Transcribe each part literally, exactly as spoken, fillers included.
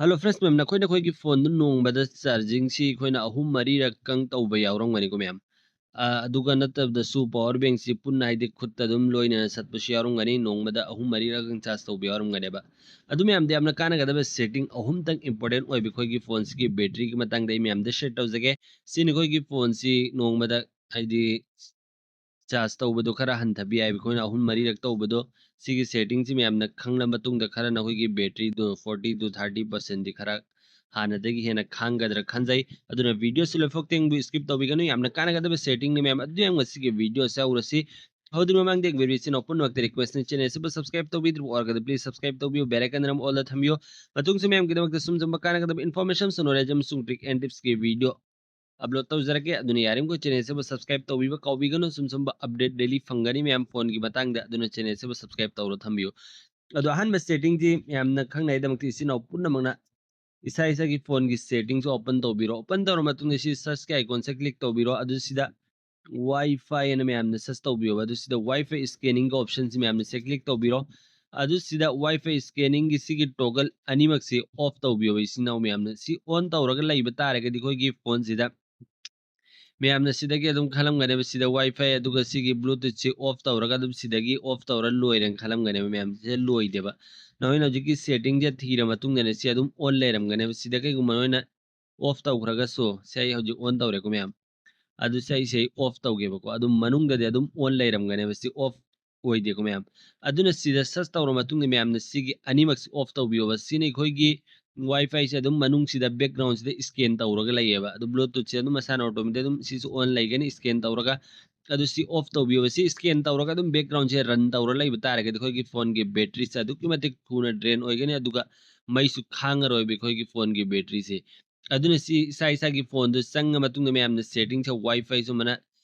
Hello friends, ꯃꯌꯥꯝ, ꯅꯈꯣꯏ ꯅꯈꯣꯏꯒꯤ ꯐꯣꯟꯗꯨ ꯅꯣꯡꯃꯗ ꯆꯥꯔꯖꯤꯡꯁꯤ ꯑꯩꯈꯣꯏꯅ ꯑꯍꯨꯝ ꯃꯔꯤꯔꯛꯇꯪ ꯇꯧꯕ ꯌꯥꯎꯔꯝꯒꯅꯤꯀꯣ ꯃꯌꯥꯝ꯫ ꯑ, ꯑꯗꯨꯒ ꯅꯠꯇꯕꯗꯁꯨ ꯄꯋꯥꯔ ꯕꯦꯡꯁꯤ ꯄꯨꯟꯅ, ꯍꯥꯏꯗꯤ ꯈꯨꯠꯇ ꯑꯗꯨꯝ ꯂꯣꯏꯅꯅ ꯆꯠꯄꯁꯨ ꯌꯥꯎꯔꯝꯒꯅꯤ, ꯅꯣꯡꯃꯗ ꯑꯍꯨꯝ ꯃꯔꯤꯔꯛꯇꯪ ꯆꯥꯔꯖ ꯇꯧꯕ ꯌꯥꯎꯔꯝꯒꯅꯦꯕ꯫ ꯑꯗꯨ ꯃꯌꯥꯝꯗ ꯌꯥꯝꯅ ꯀꯥꯟꯅꯒꯗꯕ ꯁꯦꯠꯇꯤꯡ ꯑꯍꯨꯝꯇꯪ ꯏꯝꯄꯣꯔꯇꯦꯟ ꯑꯣꯏꯕ ꯑꯩꯈꯣꯏꯒꯤ ꯐꯣꯟꯁꯤꯒꯤ ꯕꯦꯇ꯭ꯔꯤꯒꯤ ꯃꯇꯥꯡꯗ ꯑꯩ ꯃꯌꯥꯝꯗ ꯁꯤꯌꯔ ꯇꯧꯖꯒꯦ꯫ ꯁꯤꯅ ꯑꯩꯈꯣꯏꯒꯤ ꯐꯣꯟꯁꯤ ꯅꯣꯡꯃꯗ, ꯍꯥꯏꯗꯤ ꯆꯥꯔꯖ ꯇꯧꯕꯗꯣ ꯈꯔ ꯍꯟꯊꯕ ꯌꯥꯏꯕ, ꯑꯩꯈꯣꯏꯅ ꯑꯍꯨꯝ ꯃꯔꯤꯔꯛ ꯇꯧꯕꯗꯣ꯫ ꯁꯤꯒꯤ ꯁꯦꯠꯇꯤꯡꯁꯤ ꯃꯌꯥꯝꯅ ꯈꯪꯂ ꯃꯇꯨꯡꯗ ꯈꯔ ꯅꯈꯣꯏꯒꯤ ꯕꯦꯇ꯭ꯔꯤꯗꯨ forty to thirty percentꯗꯤ ꯈꯔ ꯍꯥꯟꯅꯗꯒꯤ ꯍꯦꯟꯅ ꯈꯥꯡꯒꯗ꯭ꯔꯥ ꯈꯟꯖꯩ꯫ ꯑꯗꯨꯅ ꯚꯤꯗꯤꯑꯣꯁꯤ ꯂꯣꯏꯐꯥꯎ ꯇꯦꯡꯕꯨ skip ꯇꯧꯕꯤꯒꯅꯨ, ꯌꯥꯝꯅ ꯀꯥꯟꯅꯒꯗꯕ ꯁꯦꯠꯇꯤꯡꯅꯤ ꯃꯌꯥꯝ꯫ ꯑꯗꯨ ꯌꯥꯝ ꯉꯁꯤꯒꯤ ꯚꯤꯗꯤꯑꯣꯁꯤ ꯍꯧꯔꯁꯤ꯫ ꯍꯧꯗ꯭ꯔꯤ ꯃꯃꯥꯡꯗ ꯌꯦꯡꯕꯤꯔꯤꯕ ꯏꯆꯤꯟ ꯏꯅꯥꯎ ꯄꯨꯝꯅꯃꯛꯇ ꯔꯤꯀ꯭ꯋꯦꯁꯅꯤ, ꯆꯦꯅꯦꯜꯁꯤꯕꯨ ꯁꯕꯁꯀ꯭ꯔꯥꯏꯕ ꯇꯧꯕꯤꯗ꯭ꯔꯤꯕ ꯑꯣꯏꯔꯒꯗꯤ ꯄ꯭ꯂꯤꯁ ꯁꯕꯁꯀ꯭ꯔꯥꯏꯕ ꯇꯧꯕꯤꯌꯨ, ꯕꯦꯜ ꯑꯥꯏꯀꯟ ꯑꯃ ꯑꯣꯜꯗ ꯊꯝꯕꯤꯌꯨ꯫ ꯃꯇꯨꯡꯁꯨ ꯃꯌꯥꯝꯒꯤꯗꯃꯛꯇ ꯁꯨꯝ ꯁꯨꯝꯕ ꯀꯥꯟꯅꯒꯗꯕ ꯏꯟꯐꯣꯔꯃꯦꯁꯟꯁ, ꯅꯣꯂꯦꯖ ꯑꯃꯁꯨꯡ ꯇ꯭ꯔꯤꯛ ꯑꯦꯟ ꯇꯤꯞꯁꯀꯤ ꯚꯤꯗꯤꯑꯣ ꯑꯞꯂꯣꯗ ꯇꯧꯖꯔꯛꯀꯦ꯫ ꯑꯗꯨꯅ ꯌꯥꯔꯤꯃꯈꯩ ꯆꯦꯅꯦꯜꯁꯤꯕꯨ ꯁꯕꯁꯀ꯭ꯔꯥꯏꯕ ꯇꯧꯕꯤꯕ ꯀꯥꯎꯕꯤꯒꯅꯨ, ꯁꯨꯝ ꯁꯨꯝꯕ ꯑꯞꯗꯦꯠ ꯗꯦꯂꯤ ꯐꯪꯒꯅꯤ ꯃꯌꯥꯝ ꯐꯣꯟꯒꯤ ꯃꯇꯥꯡꯗ꯫ ꯑꯗꯨꯅ ꯆꯦꯅꯦꯜꯁꯤꯕꯨ ꯁꯕꯁꯀ꯭ꯔꯥꯏꯕ ꯇꯧꯔ ꯊꯝꯕꯤꯌꯨ꯫ ꯑꯗꯣ ꯑꯍꯥꯟꯕ ꯁꯦꯠꯇꯤꯡꯁꯤ ꯃꯌꯥꯝꯅ ꯈꯪꯅꯉꯥꯏꯗꯃꯛꯇ ꯏꯆꯤꯟ ꯏꯅꯥꯎ ꯄꯨꯝꯅꯃꯛꯅ ꯏꯁꯥ ꯏꯁꯥꯒꯤ ꯐꯣꯟꯒꯤ ꯁꯦꯠꯇꯤꯡꯁꯨ ꯑꯣꯄꯟ ꯇꯧꯕꯤꯔꯣ꯫ ꯑꯣꯄꯟ ꯇꯧꯔ ꯃꯇꯨꯡꯗ ꯁꯤ ꯁꯔꯆꯀꯤ ꯑꯥꯏꯀꯣꯟꯁꯦ ꯀ꯭ꯂꯤꯛ ꯇꯧꯕꯤꯔꯣ꯫ ꯑꯗꯨ ꯁꯤꯗ ꯋꯥꯏ ꯐꯥꯏ ꯑꯅ ꯃꯌꯥꯝꯅ ꯁꯔꯆ ꯇꯧꯕꯤꯌꯣꯕ꯫ ꯑꯗꯨ ꯁꯤꯗ ꯋꯥꯏ ꯐꯥꯏ ꯁ꯭ꯀꯦꯅꯤꯡꯒꯤ ꯑꯣꯞꯁꯟꯁꯤ ꯃꯌꯥꯝꯅ ꯁꯤ ꯀ꯭ꯂꯤꯛ ꯇꯧꯕꯤꯔꯣ꯫ ꯑꯗꯨ ꯁꯤꯗ ꯋꯥꯏ ꯐꯥꯏ ꯁ꯭ꯀꯦꯅꯤꯡꯒꯤ ꯁꯤꯒꯤ ꯇꯣꯒꯜ ꯑꯅꯤꯃꯛꯁꯤ ꯑꯣꯐ ꯇꯧꯕꯤꯌꯣꯕ ꯏꯆꯤꯟ ꯏꯅꯥꯎ ꯃꯌꯥꯝꯅ꯫ ꯁꯤ ꯑꯣꯟ ꯇꯧꯔꯒ ꯂꯩꯕ ꯇꯥꯔꯒꯗꯤ ꯑꯩꯈꯣꯏꯒꯤ ꯐꯣꯟꯁꯤꯗ ꯃꯌꯥꯝꯅ ꯁꯤꯗꯒꯤ ꯑꯗꯨꯝ ꯈꯜꯂꯝꯒꯅꯦꯕ, ꯁꯤꯗ ꯋꯥꯏ ꯐꯥꯏ ꯑꯗꯨꯒ ꯁꯤꯒꯤ ꯕ꯭ꯂꯨꯇꯨꯠꯁꯤ ꯑꯣꯐ ꯇꯧꯔꯒ ꯑꯗꯨꯝ ꯁꯤꯗꯒꯤ ꯑꯣꯐ ꯇꯧꯔ ꯂꯣꯏꯔꯦꯅ ꯈꯜꯂꯝꯒꯅꯦꯕ ꯃꯌꯥꯝ꯫ ꯁꯤꯗ ꯂꯣꯏꯗꯦꯕ꯫ ꯅꯈꯣꯏꯅ ꯍꯧꯖꯤꯛꯀꯤ ꯁꯦꯠꯇꯤꯡꯁꯦ ꯊꯤꯔ ꯃꯇꯨꯡꯗꯅꯦ ꯁꯤ ꯑꯗꯨꯝ ꯑꯣꯟ ꯂꯩꯔꯝꯒꯅꯦꯕ꯫ ꯁꯤꯗ ꯀꯩꯒꯨꯝꯕ ꯅꯈꯣꯏꯅ ꯑꯣꯐ ꯇꯧꯈ꯭ꯔꯒꯁꯨ, ꯁꯤ ꯑꯩ ꯍꯧꯖꯤꯛ ꯑꯣꯟ ꯇꯧꯔꯦꯀꯣ ꯃꯌꯥꯝ, ꯑꯗꯨ ꯁꯤ ꯑꯩꯁꯦ ꯑꯩ ꯑꯣꯐ ꯇꯧꯒꯦꯕꯀꯣ, ꯑꯗꯨꯝ ꯃꯅꯨꯡꯗꯗꯤ ꯑꯗꯨꯝ ꯑꯣꯟ ꯂꯩꯔꯝꯒꯅꯦꯕ꯫ ꯁꯤ ꯑꯣꯐ ꯑꯣꯏꯗꯦꯀꯣ ꯃꯌꯥꯝ꯫ ꯑꯗꯨꯅ ꯁꯤꯗ ꯁꯔꯆ ꯇꯧꯔ ꯃꯇꯨꯡꯗ ꯃꯌꯥꯝꯅ ꯁꯤꯒꯤ ꯑꯅꯤꯃꯛꯁꯤ ꯑꯣꯐ ꯇꯧꯕꯤꯌꯣꯕ꯫ ꯁꯤꯅ ꯑꯩꯈꯣꯏꯒꯤ ꯋꯥꯏ ꯐꯥꯏꯁꯦ ꯑꯗꯨꯝ ꯃꯅꯨꯡꯁꯤꯗ ꯕꯦꯛꯒ꯭ꯔꯥꯎꯟꯁꯤꯗ ꯁ꯭ꯀꯦꯟ ꯇꯧꯔꯒ ꯂꯩꯌꯦꯕ꯫ ꯑꯗꯨ ꯕ꯭ꯂꯨꯇꯨꯠꯁꯦ ꯑꯗꯨꯝ ꯃꯁꯥꯅ ꯑꯣꯇꯣꯃꯦꯇꯤꯛ ꯑꯗꯨꯝ ꯁꯤꯁꯨ ꯑꯣꯟ ꯂꯩꯒꯅꯤ ꯁ꯭ꯀꯦꯟ ꯇꯧꯔꯒ꯫ ꯑꯗꯨ ꯁꯤ ꯑꯣꯐ ꯇꯧꯕꯤꯌꯣꯕ꯫ ꯁꯤ ꯁ꯭ꯀꯦꯟ ꯇꯧꯔꯒ ꯑꯗꯨꯝ ꯕꯦꯛꯒ꯭ꯔꯥꯎꯟꯁꯦ ꯔꯟ ꯇꯧꯔ ꯂꯩꯕ ꯇꯥꯔꯒꯗꯤ ꯑꯩꯈꯣꯏꯒꯤ ꯐꯣꯟꯒꯤ ꯕꯦꯇ꯭ꯔꯤꯁꯦ ꯑꯗꯨꯛꯀꯤ ꯃꯇꯤꯛ ꯊꯨꯅ ꯗ꯭ꯔꯦꯟ ꯑꯣꯏꯒꯅꯤ, ꯑꯗꯨꯒ ꯃꯩꯁꯨ ꯈꯥꯡꯉꯔꯣꯏꯕ ꯑꯩꯈꯣꯏꯒꯤ ꯐꯣꯟꯒꯤ ꯕꯦꯇ꯭ꯔꯤꯁꯦ꯫ ꯑꯗꯨꯅ ꯁꯤ ꯏꯁꯥ ꯏꯁꯥꯒꯤ ꯐꯣꯟꯗꯨ ꯆꯪꯉ ꯃꯇꯨꯡꯗ ꯃꯌꯥꯝꯅ ꯁꯦꯠꯇꯤꯡꯁꯦ ꯋꯥꯏ ꯐꯥꯏꯁꯨ ꯃꯅ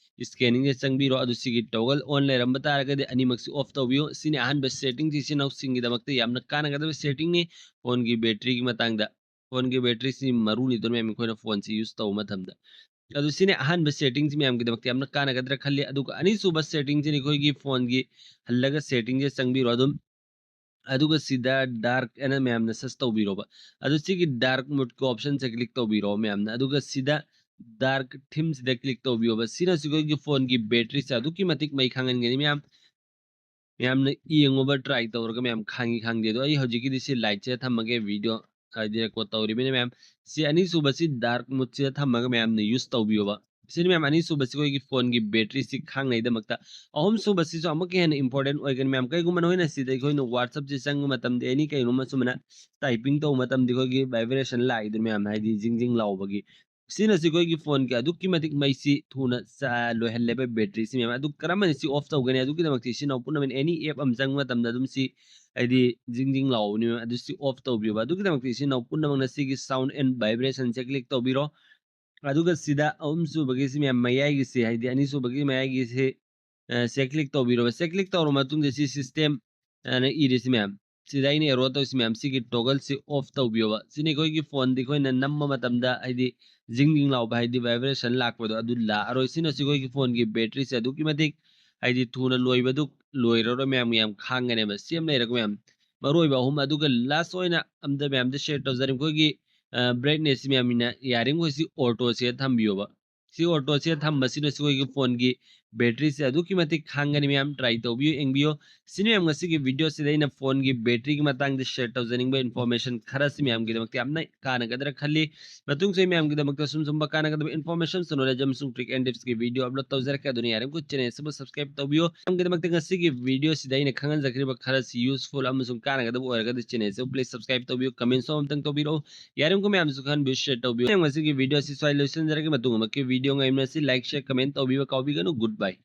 ꯁ꯭ꯀꯦꯅꯤꯡꯁꯦ ꯆꯪꯕꯤꯔꯣ꯫ ꯑꯗꯨ ꯁꯤꯒꯤ ꯇꯣꯒꯜ ꯑꯣꯟ ꯂꯩꯔꯝꯕ ꯇꯥꯔꯒꯗꯤ ꯑꯅꯤꯃꯛꯁꯤ ꯑꯣꯐ ꯇꯧꯕꯤꯌꯨ꯫ ꯁꯤꯅꯤ ꯑꯍꯥꯟꯕ ꯁꯦꯠꯇꯤꯡꯁꯤ ꯏꯆꯤꯟ ꯏꯅꯥꯎꯁꯤꯡꯒꯤꯗꯃꯛꯇ ꯌꯥꯝꯅ ꯀꯥꯟꯅꯒꯗꯕ ꯁꯦꯠꯇꯤꯡꯅꯤ꯫ ꯐꯣꯟꯒꯤ ꯕꯦꯇ꯭ꯔꯤꯒꯤ ꯃꯇꯥꯡꯗ, ꯐꯣꯟꯒꯤ ꯕꯦꯇ꯭ꯔꯤꯁꯤ ꯃꯔꯨꯅꯤ ꯑꯗꯨꯅ ꯃꯌꯥꯝ ꯑꯩꯈꯣꯏꯅ ꯐꯣꯟꯁꯤ ꯌꯨꯁ ꯇꯧꯕ ꯃꯇꯝꯗ꯫ ꯑꯗꯨ ꯁꯤꯅꯤ ꯑꯍꯥꯟꯕ ꯁꯦꯠꯇꯤꯡꯁꯤ ꯃꯌꯥꯝꯒꯤꯗꯃꯛꯇ ꯌꯥꯝꯅ ꯀꯥꯟꯅꯒꯗ꯭ꯔꯥ ꯈꯜꯂꯤ꯫ ꯑꯗꯨꯒ ꯑꯅꯤꯁꯨꯕ ꯁꯦꯠꯇꯤꯡꯁꯤꯅꯤ ꯑꯩꯈꯣꯏꯒꯤ ꯐꯣꯟꯒꯤ ꯍꯜꯂꯒ ꯁꯦꯠꯇꯤꯡꯁꯦ ꯆꯪꯕꯤꯔꯣ꯫ ꯑꯗꯨꯝ ꯑꯗꯨꯒ ꯁꯤꯗ ꯗꯥꯔꯛ ꯑꯅ ꯃꯌꯥꯝꯅ ꯁꯔꯁ ꯇꯧꯕꯤꯔꯣꯕ꯫ ꯑꯗꯨ ꯁꯤꯒꯤ ꯗꯥꯔꯛ ꯃꯨꯠꯀꯤ ꯑꯣꯞꯁꯟꯁꯦ ꯀ꯭ꯂꯤꯛ ꯇꯧꯕꯤꯔꯣ ꯃꯌꯥꯝꯅ꯫ ꯑꯗꯨꯒ ꯁꯤꯗ ꯗꯥꯔꯛ ꯊꯤꯝꯁꯤꯗ ꯀ꯭ꯂꯤꯛ ꯇꯧꯕꯤꯌꯣꯕ꯫ ꯁꯤꯅꯁꯨ ꯑꯩꯈꯣꯏꯒꯤ ꯐꯣꯟꯒꯤ ꯕꯦꯇ꯭ꯔꯤꯁꯦ ꯑꯗꯨꯛꯀꯤ ꯃꯇꯤꯛ ꯃꯩ ꯈꯥꯡꯍꯟꯒꯅꯤ ꯃꯌꯥꯝ꯫ ꯃꯌꯥꯝꯅ ꯌꯦꯡꯉꯣꯕ, ꯇ꯭ꯔꯥꯏ ꯇꯧꯔꯒ ꯃꯌꯥꯝ ꯈꯥꯡꯉꯤ ꯈꯥꯡꯗꯦ꯫ ꯑꯗꯣ ꯑꯩ ꯍꯧꯖꯤꯛꯀꯤꯗꯤ ꯁꯤ ꯂꯥꯏꯠꯁꯦ ꯊꯝꯃꯒꯦ, ꯚꯤꯗꯤꯑꯣ ꯍꯥꯏꯗꯤ ꯔꯦꯀꯣꯔꯠ ꯇꯧꯔꯤꯕꯅꯤꯅ ꯃꯌꯥꯝ꯫ ꯁꯤ ꯑꯅꯤꯁꯨꯕꯁꯤ ꯗꯥꯔꯛ ꯃꯨꯠꯁꯤꯗ ꯊꯝꯃꯒ ꯃꯌꯥꯝꯅ ꯌꯨꯁ ꯇꯧꯕꯤꯌꯣꯕ꯫ ꯁꯤꯅꯤ ꯃꯌꯥꯝ ꯑꯅꯤꯁꯨꯕꯁꯤ ꯑꯩꯈꯣꯏꯒꯤ ꯐꯣꯟꯒꯤ ꯕꯦꯇ꯭ꯔꯤꯁꯤ ꯈꯥꯡꯅꯩꯗꯃꯛꯇ꯫ ꯑꯍꯨꯝꯁꯨꯕꯁꯤꯁꯨ ꯑꯃꯨꯛꯀ ꯍꯦꯟꯅ ꯏꯝꯄꯣꯔꯇꯦꯟ ꯑꯣꯏꯒꯅꯤ ꯃꯌꯥꯝ꯫ ꯀꯩꯒꯨꯝꯕ ꯅꯈꯣꯏꯅ ꯁꯤꯗ ꯑꯩꯈꯣꯏꯅ ꯋꯥꯆꯞꯁꯤ ꯆꯪꯕ ꯃꯇꯝꯗ ꯑꯦꯅꯤ ꯀꯩꯅꯣꯝꯃ ꯁꯨꯃꯥꯏꯅ ꯇꯥꯏꯄꯤꯡ ꯇꯧꯕ ꯃꯇꯝꯗ ꯑꯩꯈꯣꯏꯒꯤ ꯚꯥꯏꯕ꯭ꯔꯦꯁꯟ ꯂꯥꯛꯏꯗꯅ ꯃꯌꯥꯝ, ꯍꯥꯏꯗꯤ ꯖꯤꯡ ꯖꯤꯡ ꯂꯥꯎꯕꯒꯤ꯫ ꯁꯤꯅꯁꯨ ꯑꯩꯈꯣꯏꯒꯤ ꯐꯣꯟꯒꯤ ꯑꯗꯨꯛꯀꯤ ꯃꯇꯤꯛ ꯃꯩꯁꯤ ꯊꯨꯅ ꯆꯥ-, ꯂꯣꯏꯍꯜꯂꯦꯕ ꯕꯦꯇ꯭ꯔꯤꯁꯤ ꯃꯌꯥꯝ꯫ ꯑꯗꯨ ꯀꯔꯝꯕꯅ ꯁꯤ ꯑꯣꯐ ꯇꯧꯒꯅꯤ? ꯑꯗꯨꯒꯤꯗꯃꯛꯇ ꯏꯆꯤꯟ ꯏꯅꯥꯎ ꯄꯨꯝꯅꯃꯛ ꯑꯦꯅꯤ ꯑꯦꯞ ꯑꯃ ꯆꯪꯕ ꯃꯇꯝꯗ ꯑꯗꯨꯝ ꯁꯤ ꯍꯥꯏꯗꯤ ꯖꯤꯡ ꯖꯤꯡ ꯂꯥꯎꯕꯅꯤ ꯃꯌꯥꯝ꯫ ꯑꯗꯨ ꯁꯤ ꯑꯣꯐ ꯇꯧꯕꯤꯌꯣꯕ꯫ ꯑꯗꯨꯒꯤꯗꯃꯛꯇ ꯏꯆꯤꯟ ꯏꯅꯥꯎ ꯄꯨꯝꯅꯃꯛꯅ ꯁꯤꯒꯤ ꯁꯥꯎꯟ ꯑꯦꯟ ꯚꯥꯏꯕ꯭ꯔꯦꯁꯟꯁꯦ ꯀ꯭ꯂꯤꯛ ꯇꯧꯕꯤꯔꯣ꯫ ꯑꯗꯨꯒ ꯁꯤꯗ ꯑꯍꯨꯝꯁꯨꯕꯒꯤꯁꯤ ꯃꯌꯥꯝ ꯃꯌꯥꯏꯒꯤꯁꯤ, ꯍꯥꯏꯗꯤ ꯑꯅꯤꯁꯨꯕꯒꯤ ꯃꯌꯥꯏꯒꯤꯁꯤ, ꯑ, ꯁꯦ ꯀ꯭ꯂꯤꯛ ꯇꯧꯕꯤꯔꯣꯕ꯫ ꯁꯦ ꯀ꯭ꯂꯤꯛ ꯇꯧꯔꯕ ꯃꯇꯨꯡꯗ ꯁꯤ ꯁꯤꯁꯇꯦꯝ ꯑꯅ ꯏꯔꯤꯁꯤ ꯃꯌꯥꯝ꯫ ꯁꯤꯗ ꯑꯩꯅ ꯑꯦꯔꯣ ꯇꯧꯔꯤꯁꯤ ꯃꯌꯥꯝ, ꯁꯤꯒꯤ ꯇꯣꯒꯜꯁꯤ ꯑꯣꯐ ꯇꯧꯕꯤꯌꯣꯕ꯫ ꯁꯤꯅ ꯑꯩꯈꯣꯏꯒꯤ ꯐꯣꯟꯗꯤ ꯑꯩꯈꯣꯏꯅ ꯅꯝꯕ ꯃꯇꯝꯗ ꯍꯥꯏꯗꯤ ꯖꯤꯡ ꯖꯤꯡ ꯂꯥꯎꯕ, ꯍꯥꯏꯗꯤ ꯚꯥꯏꯕ꯭ꯔꯦꯁꯟ ꯂꯥꯛꯄꯗꯣ ꯑꯗꯨ ꯂꯥꯛꯑꯔꯣꯏ꯫ ꯁꯤꯅꯁꯨ ꯑꯩꯈꯣꯏꯒꯤ ꯐꯣꯟꯒꯤ ꯕꯦꯇ꯭ꯔꯤꯁꯦ ꯑꯗꯨꯛꯀꯤ ꯃꯇꯤꯛ ꯍꯥꯏꯗꯤ ꯊꯨꯅ ꯂꯣꯏꯕꯗꯨ ꯂꯣꯏꯔꯔꯣꯏ ꯃꯌꯥꯝ, ꯌꯥꯝ ꯈꯥꯡꯒꯅꯦꯕ꯫ ꯁꯤ ꯑꯃ ꯂꯩꯔꯒ ꯃꯌꯥꯝ, ꯃꯔꯨ ꯑꯣꯏꯕ ꯑꯍꯨꯝ꯫ ꯑꯗꯨꯒ ꯂꯥꯁ ꯑꯣꯏꯅ ꯑꯝꯇ ꯃꯌꯥꯝꯗ ꯁꯤꯌꯔ ꯇꯧꯖꯔꯤ꯫ ꯑꯩꯈꯣꯏꯒꯤ, ꯑ, ꯕ꯭ꯔꯥꯏꯠꯅꯦꯁꯁꯤ ꯃꯌꯥꯝ ꯏꯅ ꯌꯥꯔꯤꯃꯈꯩꯁꯤ ꯑꯣꯇꯣꯁꯤꯗ ꯊꯝꯕꯤꯌꯣꯕ꯫ ꯁꯤ ꯑꯣꯇꯣꯁꯤꯗ ꯊꯝꯕꯁꯤꯅꯁꯨ ꯑꯩꯈꯣꯏꯒꯤ ꯐꯣꯟꯒꯤ ꯕꯦꯇ꯭ꯔꯤꯁꯦ ꯑꯗꯨꯛꯀꯤ ꯃꯇꯤꯛ ꯈꯥꯡꯒꯅꯤ ꯃꯌꯥꯝ, ꯇ꯭ꯔꯥꯏ ꯇꯧꯕꯤꯌꯨ, ꯌꯦꯡꯕꯤꯌꯨ꯫ ꯁꯤꯅꯤ ꯃꯌꯥꯝ ꯉꯁꯤꯒꯤ ꯚꯤꯗꯤꯑꯣꯁꯤꯗ ꯑꯩꯅ ꯐꯣꯟꯒꯤ ꯕꯦꯇ꯭ꯔꯤꯒꯤ ꯃꯇꯥꯡꯗ ꯁꯤꯌꯔ ꯇꯧꯖꯅꯤꯡꯕ ꯏꯟꯐꯣꯔꯃꯦꯁꯟ ꯈꯔꯁꯤ ꯃꯌꯥꯝꯒꯤꯗꯃꯛꯇ ꯌꯥꯝꯅ ꯀꯥꯟꯅꯒꯗ꯭ꯔꯥ ꯈꯜꯂꯤ꯫ ꯃꯇꯨꯡꯁꯨ ꯑꯩ ꯃꯌꯥꯝꯒꯤꯗꯃꯛꯇ ꯁꯨꯝ ꯁꯨꯝꯕ ꯀꯥꯟꯅꯒꯗꯕ ꯏꯟꯐꯣꯔꯃꯦꯁꯟ, ꯅꯣꯂꯦꯖ ꯑꯃꯁꯨꯡ ꯇ꯭ꯔꯤꯛ ꯑꯦꯟ ꯇꯤꯞꯁꯀꯤ ꯚꯤꯗꯤꯑꯣ ꯑꯞꯂꯣꯗ ꯇꯧꯖꯔꯛꯀꯦ꯫ ꯑꯗꯨꯅ ꯌꯥꯔꯤꯃꯈꯩ ꯆꯦꯅꯦꯜ ꯑꯁꯤꯕꯨ ꯁꯕꯁꯀ꯭ꯔꯥꯏꯕ ꯇꯧꯕꯤꯌꯨ꯫ ꯃꯌꯥꯝꯒꯤꯗꯃꯛꯇ ꯉꯁꯤꯒꯤ ꯚꯤꯗꯤꯑꯣꯁꯤꯗ ꯑꯩꯅ ꯈꯪꯍꯟꯖꯈ꯭ꯔꯤꯕ ꯈꯔꯁꯤ ꯌꯨꯁꯐꯨꯜ ꯑꯃꯁꯨꯡ ꯀꯥꯟꯅꯒꯗꯕ ꯑꯣꯏꯔꯒꯗꯤ ꯆꯦꯅꯦꯜ ꯑꯁꯤꯕꯨ ꯄ꯭ꯂꯤꯖ ꯁꯕꯁꯀ꯭ꯔꯥꯏꯕ ꯇꯧꯕꯤꯌꯨ, ꯀꯃꯦꯟꯁꯨ ꯑꯃꯇꯪ ꯇꯧꯕꯤꯔꯛꯎ꯫ ꯌꯥꯔꯤꯃꯈꯩ ꯃꯌꯥꯝꯁꯨ ꯈꯪꯍꯟꯕꯤꯌꯨ, ꯁꯤꯌꯔ ꯇꯧꯕꯤꯌꯨ꯫ ꯃꯌꯥꯝ ꯉꯁꯤꯒꯤ ꯚꯤꯗꯤꯑꯣ ꯑꯁꯤ ꯁ꯭ꯋꯥꯏ ꯂꯣꯏꯁꯤꯟꯖꯔꯒꯦ꯫ ꯃꯇꯨꯡ ꯑꯃꯨꯛꯀꯤ ꯚꯤꯗꯤꯑꯣ ꯉꯥꯏꯃꯤꯟꯅꯁꯤ꯫ ꯂꯥꯏꯛ, ꯁꯤꯌꯔ, ꯀꯃꯦꯟ ꯇꯧꯕꯤꯕ ꯀꯥꯎꯕꯤꯒꯅꯨ꯫ ꯒꯨꯗ ꯕꯥꯏ꯫